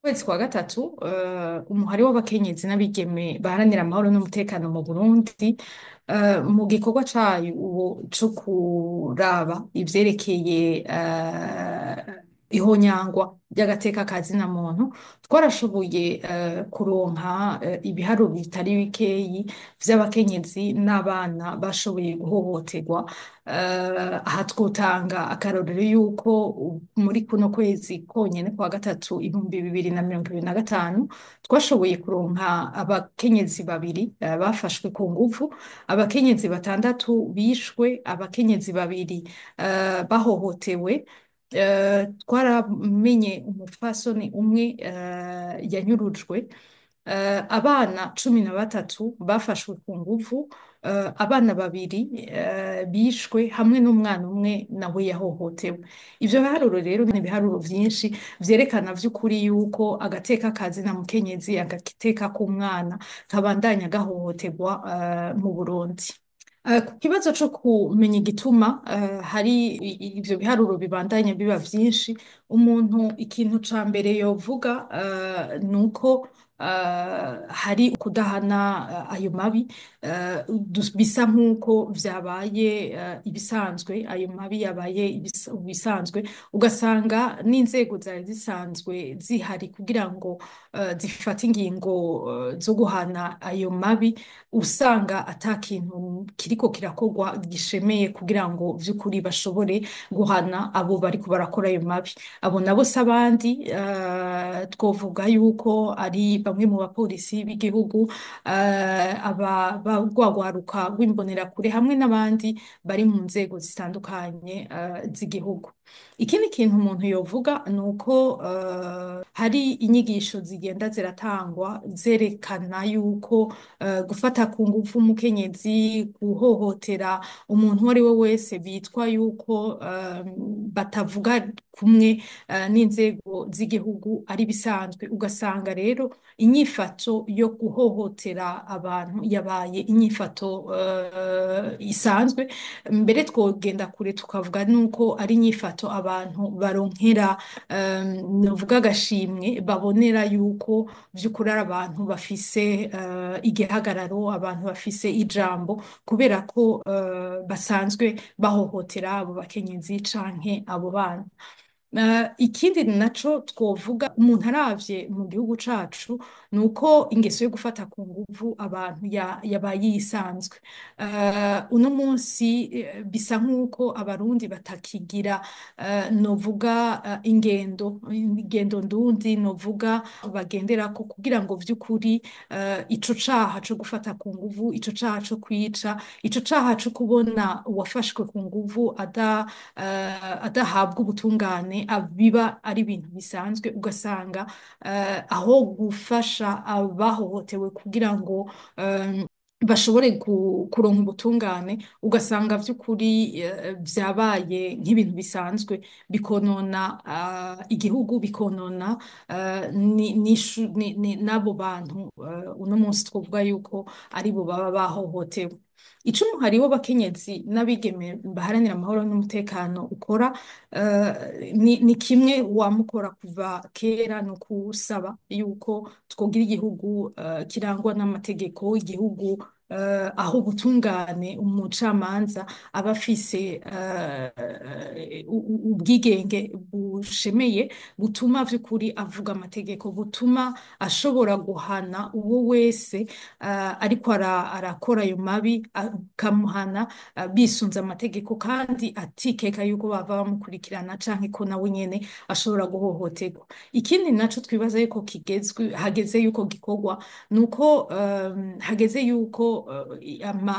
Kwezi kwa gatatu, umuhari w'abakenyezi n'abigeme baharanira amahoro n'umutekano mu Burundi, mu gikorwa cayo ubu co kuraba ivyerekeye ihonyangwa ry'agateka ka zina muntu, twarashoboye kuronka ibiharuro bitari bikeyi vy'abakenyezi n'abana bashoboye guhohoterwa. Aha twotanga akarorero yuko muri kuno kwezi konyene kwa gatatu 2025 twashoboye kuronka abakenyezi babiri bafashwe ku nguvu, abakenyezi batandatu bishwe, abakenyezi babiri bahohotewe. Twaramenye umupfasoni umwe yanyurujwe, abana 13 bafashwe ku nguvu, abana babiri bishwe hamwe n'umwana umwe nawe yahohotewe. Ivyo biharuro rero ni ibiharuro vyinshi vyerekana vy'ukuri yuko agateka ka zina mukenyezi, agateka k'umwana kabandanya gahohoterwa mu Burundi. Ku kibazo co kumenya igituma hari ivyo biharuro bibandanya biba vyinshi, umuntu ikintu ca mbere yovuga nuko hari kudahana ayo mabi, bisa nk'uko vyabaye ibisanzwe, ayo mabi yabaye ibisanzwe, ugasanga n'inzego zari zisanzwe zihari kugira ngo zifate ingingo zo guhana ayo mabi, usanga ata kintu kiriko kirakorwa gishemeye kugira ngo vy'ukuri bashobore guhana abo bariko barakora ayo mabi. Abo nabo si abandi, twovuga yuko ari bamwe mu bapolisi b'igihugu, rwa rwaruka rw'imbonerakure hamwe n'abandi bari mu nzego zitandukanye z'igihugu. Ikindi kintu umuntu yovuga ni uko hari inyigisho zigenda ziratangwa zerekana yuko gufata ku nguvu umukenyezi, guhohotera umuntu uwo ari we wese bitwa yuko batavuga kumwe n'inzego z'igihugu ari bisanzwe, ugasanga rero inyifato yo guhohotera abantu yabaye inyifato isanzwe. Mbere twogenda kure tukavuga nuko ari inyifato abantu baronkera, novuga agashimwe, babonera yuko vy'ukuri ari abantu bafise igihagararo, abantu bafise ijambo, kubera ko basanzwe bahohotera abo bakenyezi canke abo bana. Ikindi naco twovuga umuntu aravye mu gihugu cacu ni uko ingeso yo gufata ku nguvu abantu yabaye iyisanzwe. Uno munsi bisa nk'uko Abarundi batakigira, novuga ingendo ndundi, novuga bagenderako kugira ngo vy'ukuri ico caha co gufata ku nguvu, ico caha co kwica, ico caha co kubona uwafashwe ku nguvu adahabwa ubutungane biba ari ibintu bisanzwe, ugasanga aho gufasha abahohotewe kugira ngo bashobore kuronka ubutungane, ugasanga vy'ukuri vyabaye nk'ibintu bisanzwe, bikonona igihugu, bikonona n'abo bantu uno munsi twovuga yuko aribo baba bahohotewe. Ico umuhari w'abakenyezi n'abigeme baharanira amahoro n'umutekano ukora, ni kimwe wamukora kuva kera, ni ukusaba yuko twogira igihugu kirangwa n'amategeko, igihugu aho ubutungane, umucamanza aba afise ubwigenge bushemeye butuma vy'ukuri avuga amategeko, butuma ashobora guhana uwo wese ariko arakora ayo mabi, akamuhana bisunze amategeko kandi atikeka yuko bava bamukurikirana canke ko nawe nyene ashobora guhohoterwa. Ikindi naco twibaza yuko kigezwe, hageze yuko gikorwa, nuko hageze yuko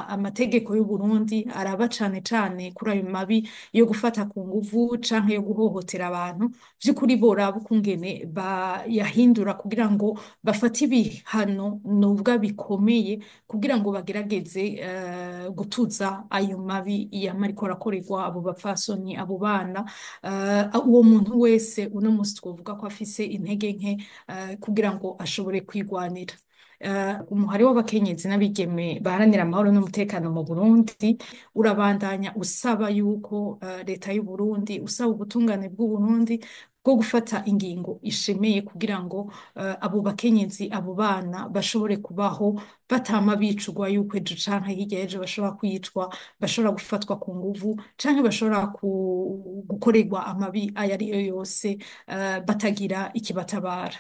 amategeko y'u Burundi araba cane cane kuri ayo mabi yo gufata ku nguvu canke yo guhohotera abantu, vy'ukuri boraba ukungene bayahindura kugira ngo bafate ibihano novuga bikomeye kugira ngo bagerageze gutuza ayo mabi yama ariko arakorerwa abo bapfasoni, abo bana, uwo muntu wese uno munsi twovuga ko afise intege nke kugira ngo ashobore kwigwanira. Umuhari w'abakenyezi n'abigeme baharanira amahoro n'umutekano mu Burundi urabandanya usaba yuko leta y'u Burundi, usaba ubutungane bw'u Burundi bwo gufata ingingo ishemeye kugira ngo abo bakenyezi, abo bana bashobore kubaho batama bicugwa yuko ejo canke hirya y'ejo bashobora kwicwa, bashobora gufatwa ku nguvu canke bashobora gukorerwa amabi ayo ari yo yose, batagira ikibatabara.